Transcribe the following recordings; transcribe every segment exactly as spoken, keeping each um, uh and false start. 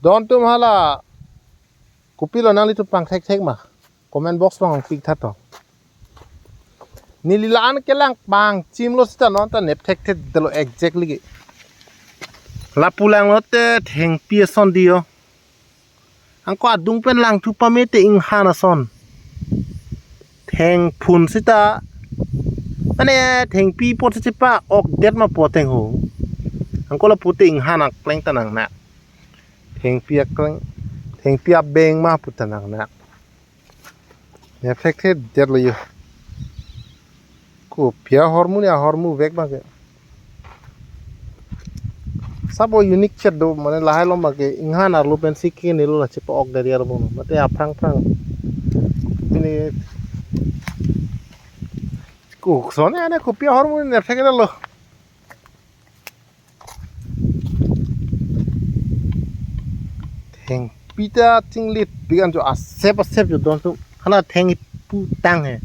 Don atum hala kopilo nanglitum pangthekthek ma? Comment box along pik tha to. Neli la-an kelang pangchimlo seta non ta nepthekthedetlo exactly ke. Lapu langlote thengpi ason dei ho. Anke adung pen langthu pame te inghan ason. Thengphun seta, mane thengpi apot si chepa-okdet ma pu atheng ho. Anke lapu te inghan akleng ta nangnak. Thengpi akleng, thengpi abeng ma pu ta nangnak. Nepthekthedetlo yo. Kopi ahormu ne, ahormu vek abangke. Sabo unique chet do, mane lahai along abangke inghan arlo pensi kenelo la chepa-okdet arlo bon. Mate aphrang phrang. Pini ko son ane kopi ahormu ne nepthekthedetlo. Thengpi ta chinglit pik an jo, asep asep jo don atum. Hala thengpi putang he.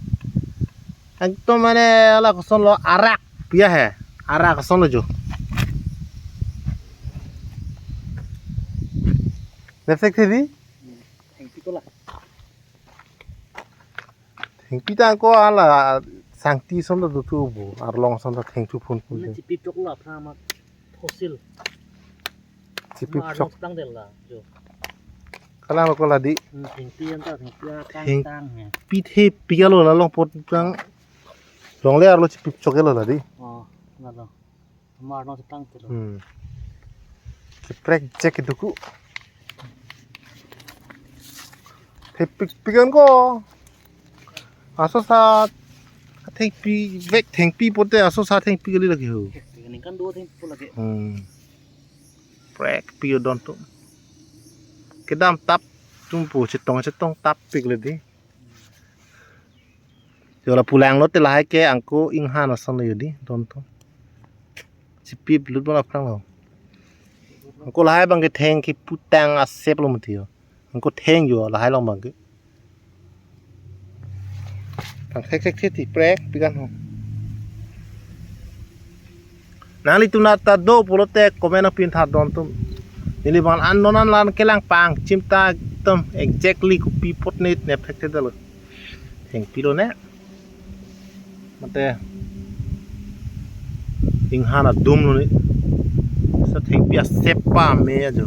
Ekdom mane hala kosonlo, arak pi ahe. Arak kosonlo jo. Nepthekthedi? Thengpi ko la. Thengpi ta anke hala sangti ason ta dothu bo, arlong ason ta thengthu phunphun. Mane chipip choklo aphrang ma fossil. Chipip ma chok. Arlong tang del la jo. Kalang lo ko la dei. Hmm, thengpi anta, thengpi atang, theng tang he. Pi thepik lo la long apot tang. Longle arlo chipip choklo la dei. Oh, lalo. Amar no tang telo. Hmm. Keprek jek itu ku. Thepik pik an ko. Aso sa thengpi vek, thengpi pote aso sa thengpi kali lake ho. Ningkan dua thengpi lake. Hmm. Prek pi yo don atum. Kedam tap atum pu chetong chetong tap pik le dei. Jo lapu langlote lahai ke anke inghan ason lo yo dei don atum. Chipip lut bon aphrang lo. Anke lahai abangke thengpi putang asep lo mati yo. Anke theng jo lahai along abangke. Pangthekthekthe ti prek pik an ho. Nanglitum nat ta do pulote comment apin tha don atum. Neli bang an non an la-an kelang pangchim ta ekdom exactly kopi apot ne nepthekthedetlo. Thengpi lo ne. Mate inghan adum lo ne. Sa thengpi asep pame ajo.